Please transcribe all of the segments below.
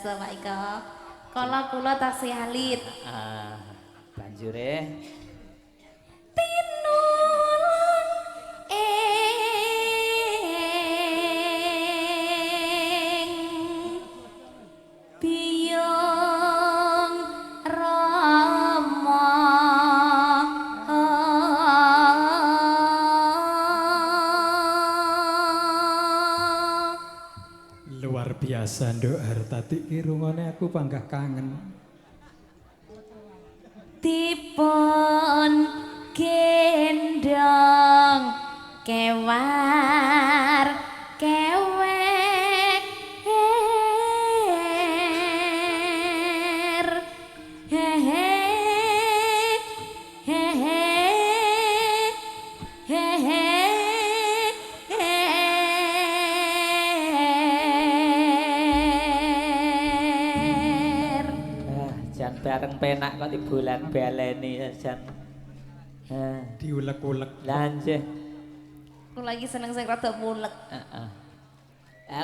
Biasa Pak Eko. Kala kula tasih alit. Ah, banjure Tinulang ing biyung rama. Luar biasa Nduk Hartati ki rungone aku panggah kangen. Dipun gendong kewar kewek he he he he he he. Ah, jan bareng penak kok dibulan baleni jan. Ah, Diulek-ulek. lah nggih. Aku lagi seneng sing rada mulek. Heeh.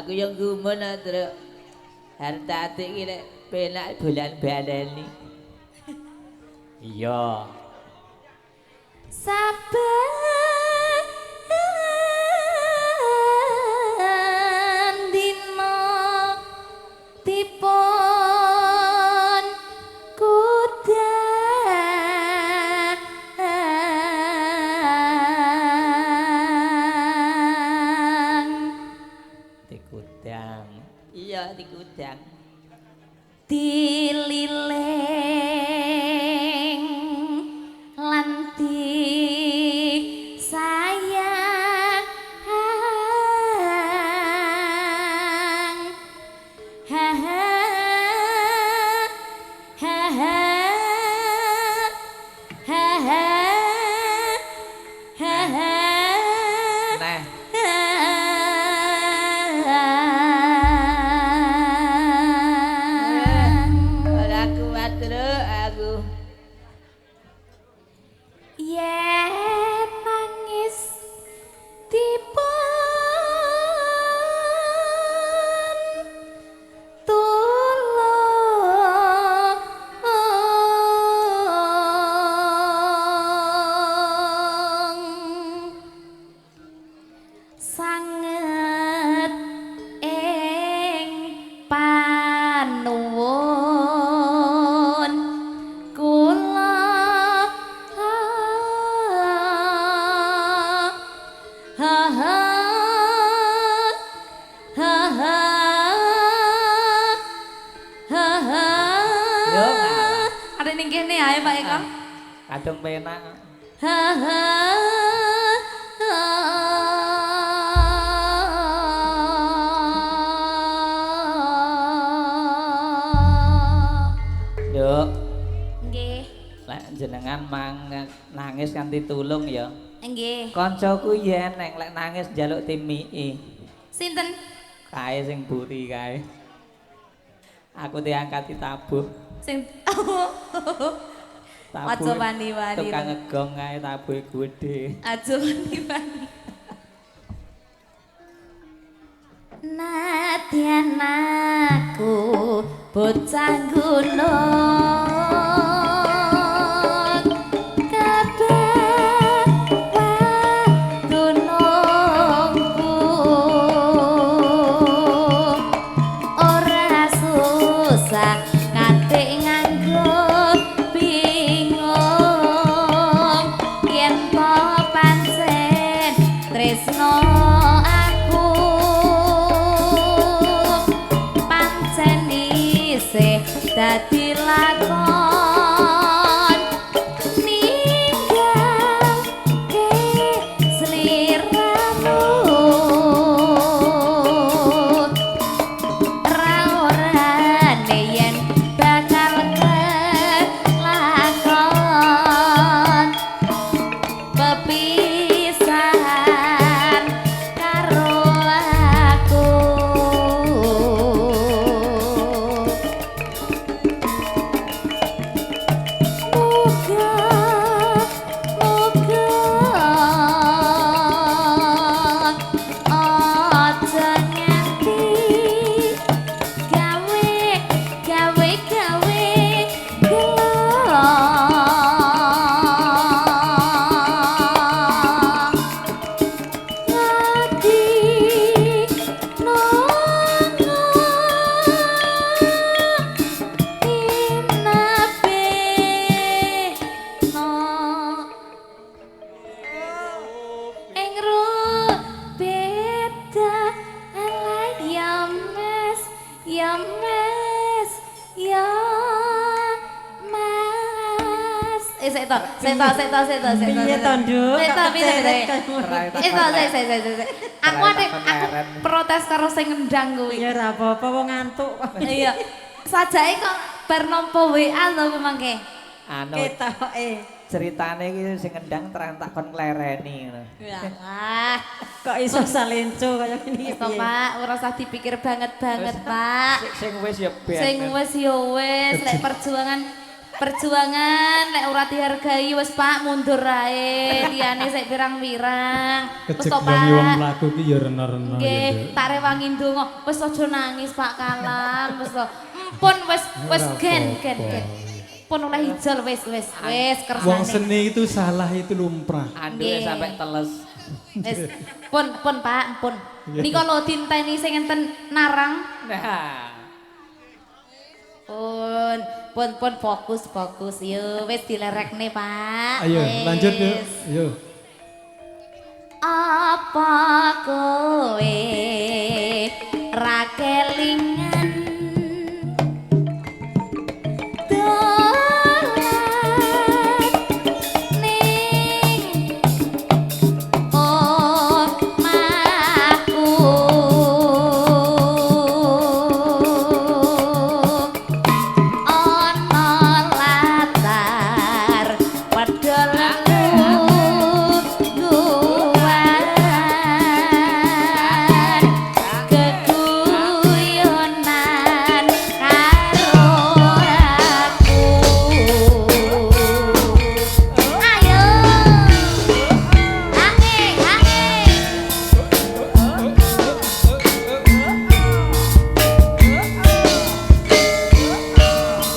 Aku yang gumun Truk. Hartati iki lek penak bulan baleni. Iya. Saben dina dipun kudang Dikudang. Iya, dikudang. Dililing lan disayang ha ha ha ha ha ha ha ha. Neh, ora kuat Truk aku. Yen nangis dipun tulung sanget ing panuwun kula ha ha ha ha ha ha. Yo, ngalah. Ada ning kene ae Pak Eko. Kadung penak. Ha ha ha. Nduk, Nggih, lek jenengan mang nangis kanthi tulung ya. Nggih. Kancaku yen neng lek nangis njaluk timiki. Sinten? Kae sing buri kae. Aku diangkati tabuh. Sing Tabuh. Aja wani-wani. Tukang ngegong kae tabuhe gedhe. Aja wani-wani. Nadyan aku bocah gunung kabeh gunungku ora susah katik nganggo bingung yen to pancen tresno aku pancen isih dadi lakon. Sik to, sik to, sik to, sik to, sik to. Piye to, Nduk? Sik to, Kok piye to, keceret piye? kaya Eh to, sik sik sik sik. Aku ade aku protes karo sing ngendang kuwi. Ya ora apa-apa wong ngantuk kok. Iya. Sajake kok bar nampa WA to kuwi mangke. Anu Ketoke. ceritane iki sing ngendang terang tak kon nglereni ngono. Walah. Kok iso salenco kaya ngene Wis to, Pak, ora usah dipikir banget-banget, Pak. Sing wis ya ben. Sing wis ya wis, lek perjuangan perjuangan lek ora dihargai wis Pak mundur ae, liyane sik pirang-pirang. Wis Kecek to, wong wong Pak. mlaku ki ya rena-rena ya, Nggih, Nduk. tak rewangi ndonga. Wis aja nangis Pak Kalam, wis to. Empun wis wis Ora gen gen apa-apa. gen. Pun oleh ijol wis wis wis Wong kersane. seni itu salah itu lumrah. Anduke Nggih. sampai teles. Wis pun pun Pak, pun. Nika lho dinteni sing enten narang. Nah. Pun pun pun fokus fokus yo wis dilerekne Pak. Ayo Wis. lanjut yuk. Yo. Apa kowe ra kelingan dolan ning omahku ana latar padha lelungguhan keguyonan karo aku. Ayo ange ange.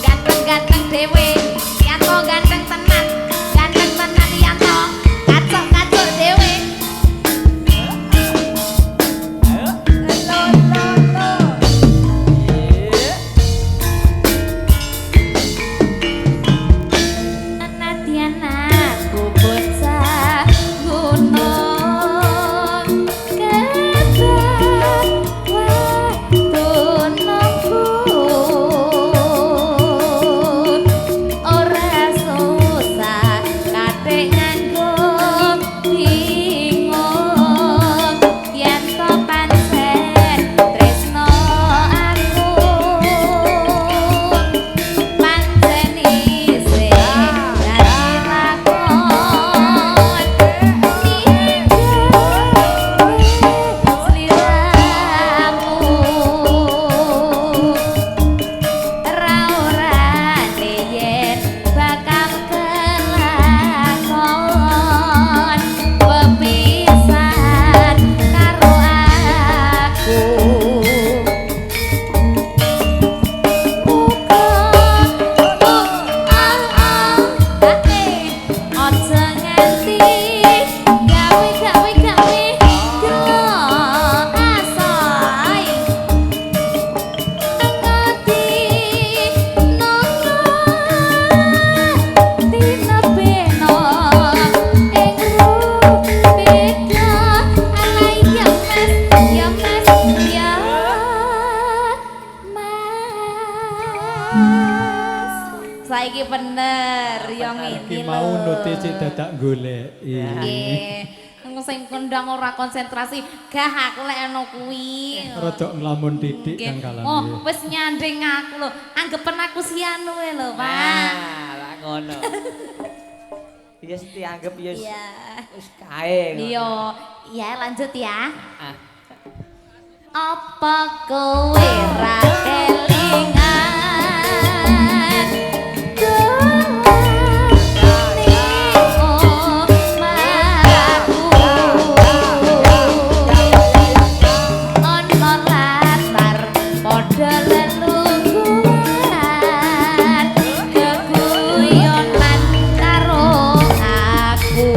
Ganteng-ganteng dhewe, Yanto ganteng tenan, ganteng tenan Yanto, kacok-kacok dhewe. Nadyan aku bocah gunung kebak wadonku ora susah kathik nganggo bingung yen to pancen tresno aku pancen isih dadi lakon ninggal sliramu ra orane yen bakal kelakon pepisan karo aku. Aja nganti gawe gawe gawe gelo asai ngati nono dina beno ing rupeda alai ya Mas ya Mas ya Mas. Saiki bener ya ngene Iki lho. mau nute cek dadak goleki. Nggih. Engko sing kondang ora konsentrasi, gah aku lek ana kuwi. Rodok nglamun titik Nggih. kang kalam. Oh, wis nyanding aku lho. Anggepen aku sianu e lho, Pak. Nah, lah ngono. Ya wis dianggep ya wis Iya. wis kae ngono. Iya, ya lanjut ya. Ah. Apa kowe ra kelingan dolan ning omahku ana latar padha lelungguhan keguyonan karo aku.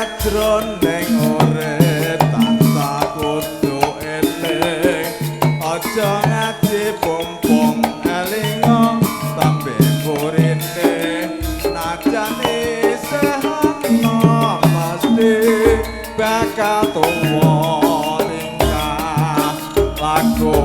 Sajroning urip tansah kudu eling, aja ngaji pompong elinga tembe burine, najan isih enom mesti bakal tuwa ringkah laku.